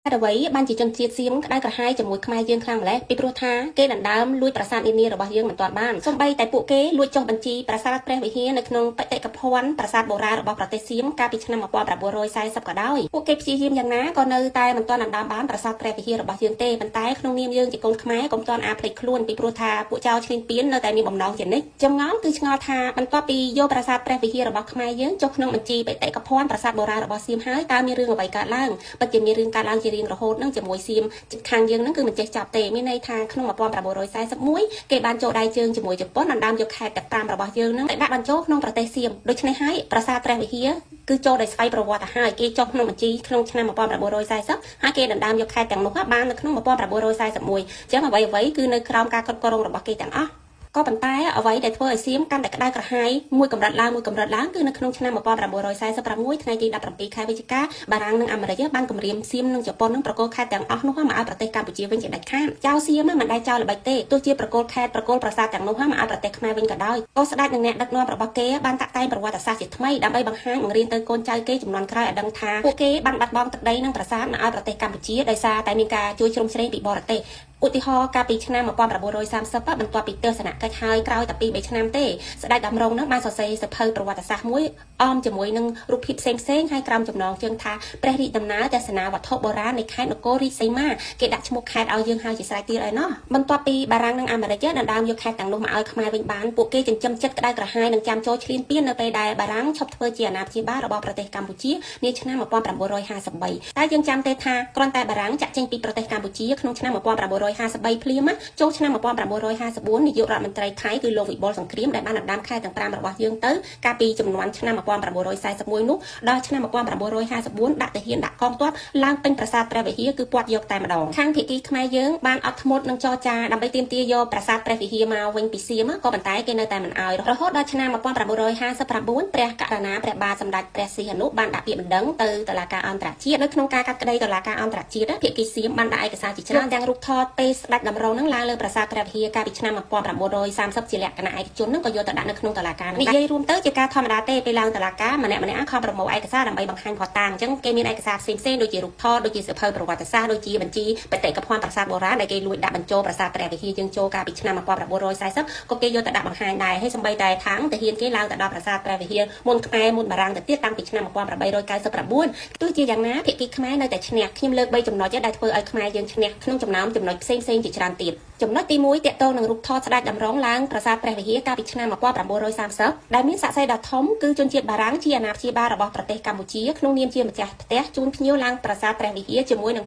ហេតុអ្វីបានជាជនជាតិសៀមក្តៅក្រហាយជាមួយខ្មែរយើងខ្លាំងម្ល៉េះពីព្រោះថាគេដណ្ដើមលួចប្រាសាទនានារបស់យើងមិនទាន់បានសូម្បីតែពួកគេលួចចុះបញ្ជីប្រាសាទព្រះវិហារនៅក្នុងបេតិកភណ្ឌប្រាសាទបុរាណរបស់ប្រទេសសៀមកាលពីឆ្នាំ1940ក៏ដោយពួកគេព្យាយាមយ៉ាងណាក៏នៅតែមិនទាន់ដណ្ដើមបានប្រាសាទព្រះវិហាររបស់យើងទេប៉ុន្តែក្នុងនាមយើងជាកូនខ្មែរកុំទាន់អាភ្លេចខ្លួនពីព្រោះថាពួកចៅឈ្លានពាននៅតែមានបំណងជានិច្ចចម្ងល់គឺឆ្ងល់ថាបន្ទាប់ពីយកប្រាសាទព្រះវិហាររបស់ខ្មែរយើងចុះក្នុងបញ្ជីបេតិកភណ្ឌប្រាសាទបុរាណរបស់សៀមហើយតើមានរឿងអ្វីកើតឡើងពិតជាមានរឿងកើតឡើងជារៀងរហូតនឹងជាមួយសៀមខាងយើងនឹងគឺមិនចេះចាប់ទេមានន័យថាក្នុង1941គេបានចូលដៃជើងជាមួយជប៉ុនដណ្ដើមយកខេត្តទាំង5របស់យើងនឹងទៅដាក់បញ្ចូលក្នុងប្រទេសសៀមដូច្នេះហើយប្រាសាទព្រះវិហារគឺចូលដោយស្វ័យប្រវត្តិទៅហើយគេចុះក្នុងបញ្ជីក្នុងឆ្នាំ1940ហើយគេដណ្ដើមយកខេត្តទាំងនោះបាននៅក្នុង1941អញ្ចឹងអ្វីអ្វីគឺនៅក្រោមការគ្រប់គ្រងរបស់គេទាំងអស់ក៏ប៉ុន្តែអ្វីដែលធ្វើឲ្យសៀមកាន់តែក្តៅក្រហាយមួយកម្រិតឡើងមួយកម្រិតឡើងគឺនៅក្នុងឆ្នាំ1946ថ្ងៃទី17ខែវិច្ឆិកាបារាំងនិងអាមេរិកបានគម្រាមសៀមនិងជប៉ុននឹងប្រគល់ខេត្តទាំងអស់នោះមកឲ្យប្រទេសកម្ពុជាវិញជាដាច់ខាតចៅសៀមមិនដែលចោលល្បិចទេទោះជាប្រគល់ខេត្តប្រគល់ប្រាសាទទាំងនោះមកឲ្យប្រទេសខ្មែរវិញក៏ដោយក៏ស្ដេចនិងអ្នកដឹកនាំរបស់គេបានតាក់តែងប្រវត្តិសាស្ត្រជាថ្មីដើម្បីបង្ហាញបង្រៀនទៅកូនចៅគេជំនាន់ក្រោយឲ្យដឹងថាពួកគេបានបាត់បង់ទឹកដីនិងប្រាសាទមកឲ្យប្រទេសកម្ពុជាដោយសារតែមានការជួយជ្រោមជ្រែងពីបរទេសឧទាហរណ៍កាលពីឆ្នាំ1930បន្ទាប់ពីទស្សនកិច្ចហើយក្រោយតែ2 3ឆ្នាំទេស្ដេចដំរងនឹងបានសរសេរសៀវភៅប្រវត្តិសាស្ត្រមួយអមជាមួយនឹងរូបភាពផ្សេងផ្សេងហើយក្រោមចំណងជើងថាព្រះរាជដំណើរទស្សនាវត្ថុបុរាណនៃខេត្តនគររាជសីមាគេដាក់ឈ្មោះខេត្តឲ្យយើងហើយជាស្រេចទៀតឯណោះបន្ទាប់ពីបារាំងនិងអាមេរិកដណ្ដើមយកខេត្តទាំងនោះមកឲ្យខ្មែរវិញបានពួកគេចិញ្ចឹមចិត្តក្តៅក្រហាយនិងចាំចូលឈ្លានពាននៅពេលដែលបារាំងឈប់ធ្វើជាអាណាព្យាបាលរបស់ប្រទេសកម្ពុជានាឆ្នាំ1953តែយើងចាំទេថាគ្រាន់តែបារាំងចាក់ចេញពីប្រទេសកម្ពុជាក្នុងឆ្នាំ1953ភ្លាមចូលឆ្នាំ1954នាយករដ្ឋមន្ត្រីថៃគឺលោកវិបុលសង្គ្រាមដែលបានដណ្ដើមខេត្តទាំង5របស់យើងទៅកាលពីចំនួនឆ្នាំ1941នោះដល់ឆ្នាំ1954ដាក់ទាហានដាក់កងទ័ពឡើងពេញប្រាសាទព្រះវិហារគឺពាត់យកតែម្ដងខាងភាគីខ្មែរយើងបានអត់ធ្មត់នឹងចរចាដើម្បីទាមទារយកប្រាសាទព្រះវិហារមកវិញពីសៀមក៏ប៉ុន្តែគេនៅតែមិនអោយរហូតដល់ឆ្នាំ1959ព្រះករុណាព្រះបាទសម្ដេចព្រះសីហនុបានដាក់ពាក្យបណ្ដឹងទៅតុលាការអន្តរជាតិនៅក្នុងការកាត់ក្តីតុលាការអន្តរជាតិភាគីសៀមបានដាក់ឯកសារជាច្រើនទាំងរូបថតពេលស្ដេចដំរងនឹងឡើងលើប្រាសាទព្រះវិហារកាលពីឆ្នាំ1930ជាលក្ខណៈឯកជននឹងក៏យកទៅដាក់នៅក្នុងតុលាការនឹងនិយាយរួមទៅជាការធម្មតាទេពេលឡើងតុលាការម្នាក់ម្នាក់ខំប្រមូលឯកសារដើម្បីបង្ហាញភស្តុតាងអញ្ចឹងគេមានឯកសារផ្សេងៗដូចជារូបថតដូចជាសៀវភៅប្រវត្តិសាស្ត្រដូចជាបញ្ជីបេតិកភណ្ឌប្រាសាទបុរាណដែលគេលួចដាក់បញ្ចូលប្រាសាទព្រះវិហារយើងចូលកាលពីឆ្នាំ1940ក៏គេយកទៅដាក់បង្ហាញដែរហើយសម្បីតែខាងទាហានគេឡើងទៅដល់ប្រាសាទព្រះវិហារមុនខ្មែរមុនបារាំងទៅទៀតតាំងពីឆ្នាំ1899ទោះជាយ៉ាងណាភាគីខ្មែរនៅតែឈ្នះខ្ញុំលើក3ចំណុចដែលធ្វើឲ្យខ្មែរយើងឈ្នះក្នុងចំណោមចំណុចផ្សេងៗជាច្រើនទៀតចំណុចទី1ទាក់ទងនឹងរូបថតស្ដេចដំរងឡើងប្រាសាទព្រះវិហារកាលពីឆ្នាំ1930ដែលមានសាក្សីដ៏ធំគឺជនជាតិបារាំងជាអាណាព្យាបាលរបស់ប្រទេសកម្ពុជាក្នុងនាមជាម្ចាស់ផ្ទះជូនភ្ញៀវឡើងប្រាសាទព្រះវិហារជាមួយនឹង